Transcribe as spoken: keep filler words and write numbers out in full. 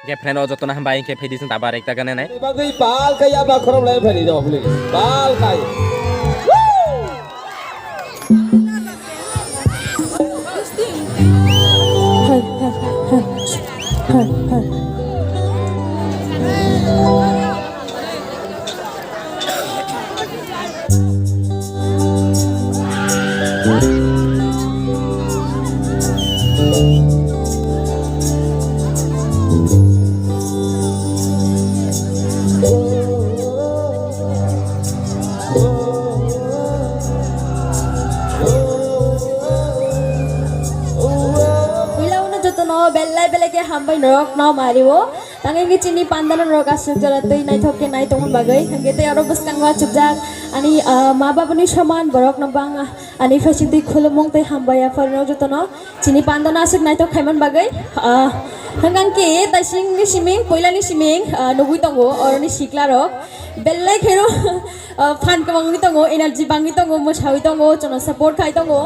Ke friend o jotono hambai, hingke phaidi chwng ta bar ekta gana nai. Bagwi bal kai aba khorok lai phaidi do, please. Bal kai. Puila uno jotono belai belai khe hambai norok no mario. Tangwi chini pandal norok aswk jora twi naithok khe nai tongmani bagwi. Hwnkhe tei oro bwskango achukjak ani, ah, ma babuni soman borok no bang ani phaisingtwi khulumung tei hambai ya phari norok jotono. Chini pandano aswk naithok khaimani bagwi, ah, hwnkhe taisingni siming, puilani siming, ah, nugwi tongo oroni siklarok. Belai kheno, ah, phan kwbang wngwi tongo, energy bangwi tongo, mwsawi tongo, chwngno support khai tongo.